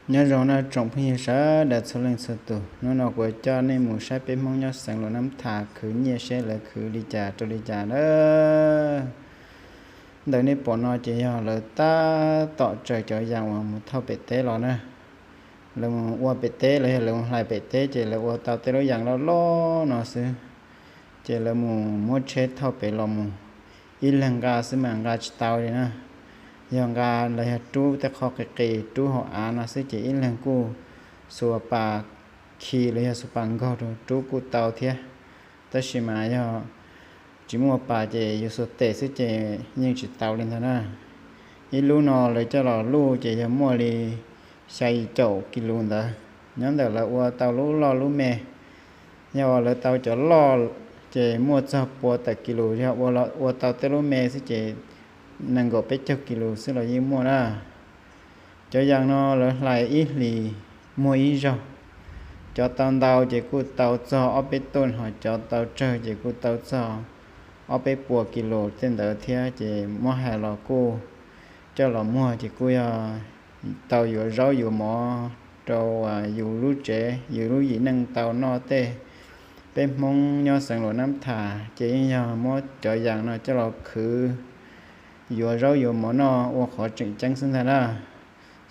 Nyob zoo nawb tsoom phooj ywg sawv daws txhua leej txhua tus, hnub no kuv coj nej mus saib peb Hmoob nyob xeev Luam Nab Thas khwv nyiaj seb lawv khwv li cas rau li cas nawb. Ntawm nej pom no ces yog lawv tab tom tsaws cov yas uas mus thauj pem teb los na. Lawv mus ua pem teb los yog lawv mus hlais pem teb ces lawv ua tau tej lub yas loj loj no xwb, ces lawv mus muab tsheb thauj pem los mus. Ib leeg nqa xwb mas nqa tsis tau li na. Yog nqa los yog rub tej qho qis qis rub hauv av no xwb ces ib leeg kuj xuas pas khi los yog xuas pas nkaug rau rub kuj tau thiab. Tab sis mas yog tsis muaj pas ces yus xuas tes xwb ces yeej tsis tau li ntag na. Ib lub no lawv coj los luj ces yog muaj li xya yim caum kis lus ntawd. Nyob ntawm lawv ua tau lub loj lub me, yog uas lawv tau cov loj ces muaj txog pua tawm kis lus, yog ua tau tej lub me xwb ces nees nkaum peb caug kis lus xwb los yeej muaj na. Cov yas no lawv hlais ib hlis muag ib zaug. Cov tau ntau ces kuj tau txog ob peb tuj, ho cov tau tsawg ces kuj tau txog ob peb puas kis lus tej ntawd thiab ces muab hais los kuj coj los muag ces kuj yog tau yuav zaub yuav mov rau yus lub tsev yus lub yim neej tau noj tej. Peb Hmoob nyob xeev Luam Nab Thas ces yeej yog muab cov yas no coj los khwv yuav zaub yuav mov noj ua qhov tseem ceeb xwb ntag na.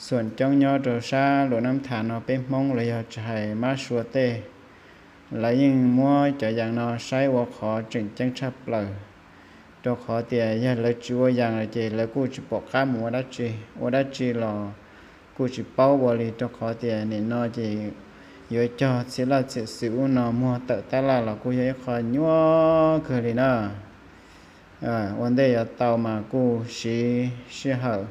Xuam coob nyob rau sab Luam Nab Thas no peb Hmoob los yog tsis hais Mab Sua tej, lawv yeej muab cov yas no saib ua qhov tseem ceeb tshaj plaws, rau qhov tias yog lawv tsis ua yas lawm ces lawv kuj tsis pom qab mus ua dab tsi, ua dab tsi los kuj tsis paub ua li, rau qhov tias nim no ces yuav cog txhia laj txhia xwm ub no muag tawm tab laj los kuj yog ib qho nyuaj kawg li na. Ua ntej yuav tau mas kuj siv sij hawm,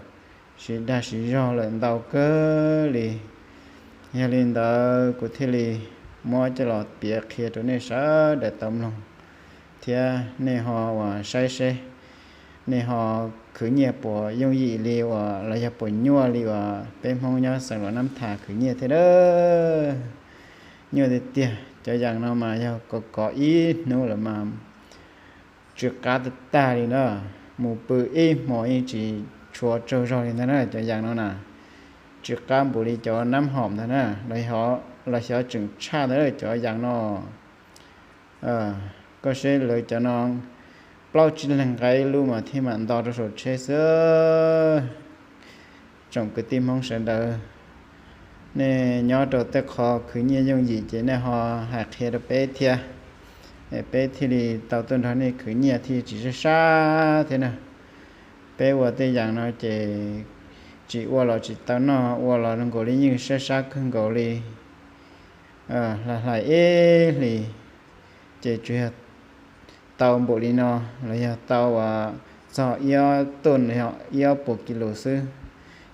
siv dag siv zog lawm ntau kawg li. Yog li ntawd kuv thiaj li muab coj los piav qhia rau nej sawv daws tau mloog thiab nej ho uas saib seb nej ho khwv nyiaj puas yooj yim li uas los yog puas nyuaj li uas peb Hmoob nyob xeev Luam Nab Thas khwv nyiaj thiab a. Nyuaj tiag tiag, cov yas no mas yog kov kov ib hnub lawm mas tsw qab tag tag li na. Mus pw ib hmo yeej tsis tshua tsaug zog li ntag na cov yas no na. Tsw qab npaum li cov nab hom ntag na, los xyov tseem tshaj ntag cov yas no. Koj seb lawv cov no plaub tsib leeg nqa ib lub mas thiaj mam nto rau saum tsheb xwb. Tsoom kwv tij Hmoob sawv daws, nej nyob rau tej qho khwv nyiaj yooj yim ces nej ho hais qhia rau peb thiab, peb thiaj li tau tuaj nrog nej khwv nyiaj thiaj tsis sab sab thiab na. Peb ua tej yas no ces tsis ua los tsis tau noj, ua los zoo nkaus li yeej sab sab kawg nkaus li. Hlais hlais ib hlis ces tsuas yog tau npaum li no, los yog tau uas txog ib ob tuj los yog ib ob puas kis lus xwb,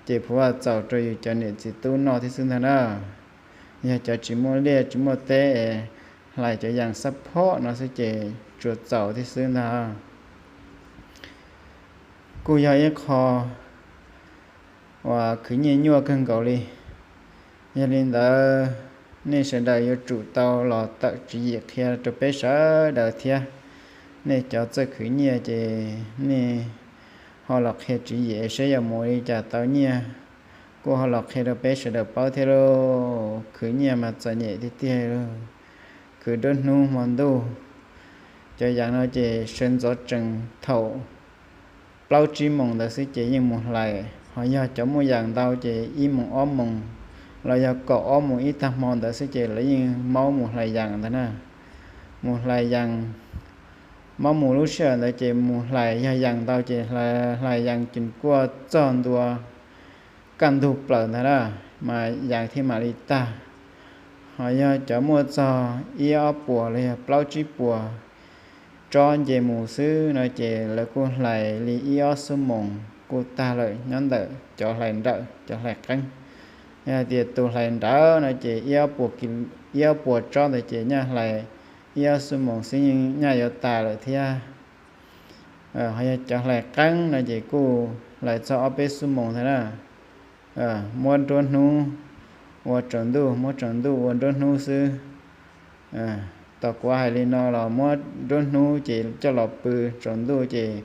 ces phuv vaj txaus rau yus cov niam txiv tub noj thiab xwb ntag na. Yog cov tsis muaj liaj tsis muaj teb es hlais cov yas xab phob no xwb ces tsuas txaus thiab xwb ntag. Kuj yog ib qho uas khwv nyiaj nyuaj kawg nkaus li. Yog li ntawd, nej sawv daws yuav tsum tau los tawm tswv yim qhia rau peb sawv daws thiab. Nej cov txawj khwv nyiaj ces nej ho los qhia tswv yim es seb yuav mus li cas tau nyiaj, kuj ho los qhia rau peb sawv daws paub thiab lauj. Khwv nyiaj mas txom nyem tiag tiag lauj. Khwv nruab hnub hmo ntuj, cov yas no ces sawv ntxov tsees thaum plaub tsib moos ntawd xwb ces yeej mus hlais, ho yog cov muaj yas ntau ces ib moos ob moos los yog kaum ob moos ib tag hmo ntawd xwb ces lawv yeej maub mus hlais yas ntag na. Mus hlais yas, maub mus lub sij hawm ntawd ces mus hlais, yog yas ntau ces hlais yas ces kuj txog ntua kaj ntug plaws ntag na, mas yas thiaj mam li tag. Ho yog cov muaj txog ib ob puas los yog plaub tsib puas tsob nce mus xwb no ces lawv kuj hlais li ib ob xuab moos kuj tag lawm nyob ntawm cov hlais nrawm cov hlais qeeb. Yog tias tus hlais nrawm no ces ib ob puas tsob ntawd ces nyaj hlais ib ob xuab moos xwb yeej nyaj yuav tas lawm thiab. Ho yog cov hlais qeeb no ces kuj hlais txog ob peb xuab moos thiab na. Muab nruab hnub ua tsaus ntuj, muab tsaus ntuj ua nruab hnub xwb. Tau kuv hais li no los muab nruab hnub ces coj los pw, tsaus ntuj ces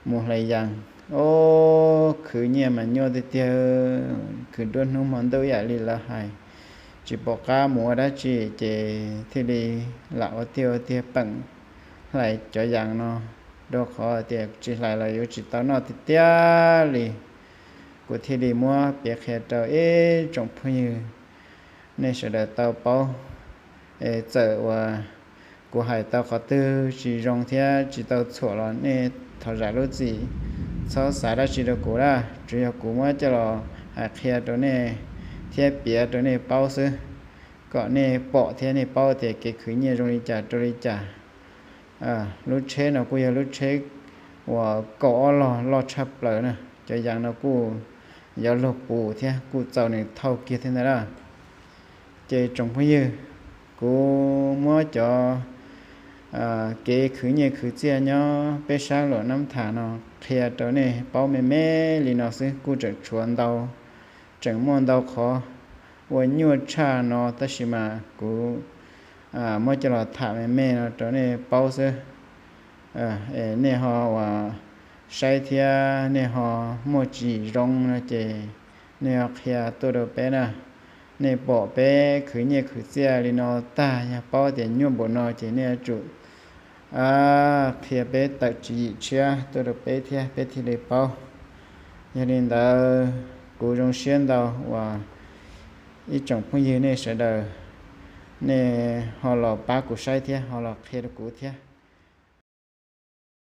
mus hlais yas. Ob, khwv nyiaj mas nyuaj tiag tiag, khwv nruab hnub hmo ntuj ib yam li lawv hais, tsis pom qab mus ua dab tsi ces thiaj li lam ua tiag ua tiag peem hlais cov yas no, rau qhov tias tsis hlais los yuav tsis tau noj tiag tiag li. Kuv thiaj li muab piav qhia rau ib tsoom phooj ywg nej sawv daws tau paub. Es txawm uas kuv hais tau qhov twg tsis zoo thiab tsis tau txhuam los nej thov zam lub txim, txhob xav dab tsi rau kuv lawm, tsuas yog kuv muab coj los hais qhia rau nej thiab piav rau nej paub xwb, kom nej pom thiab nej paub tias kev khwv nyiaj zoo li cas rau li cas. Lub tsheb no kuj yog lub tsheb uas kaum ob log loj tshaj plaws na, cov yas no kuj yuav luag pus thiab kuj txaus nws thauj kiag thiab ntag na. Ces tsoom phooj ywg, kuv muab cov kev khwv nyiaj khwv txiaj nyob peb sab Luam Nab Tham no qhia rau nej paub me me li no xwb, kuj tseem tshuav ntau, tseem muaj ntau qhov ua nyuaj tshaj no, tab sis mas kuv muab coj los tham me me no rau nej paub xwb. Es nej ho uas saib thiab nej ho muaj tsis zoo no ces nej ho qhia tuaj rau peb na. Nej pom peb khwv nyiaj khwv txiaj li no tag, yog paub tias nyuaj npaum no ces nej yuav tsum qhia peb tawm tswv yim tshiab tuaj rau peb thiab peb thiaj li paub. Yog li ntawd, kuv zoo siab ntau uas ib tsoom phooj ywg nej sawv daws, nej ho los pab kuv saib thiab ho los qhia rau kuv thiab.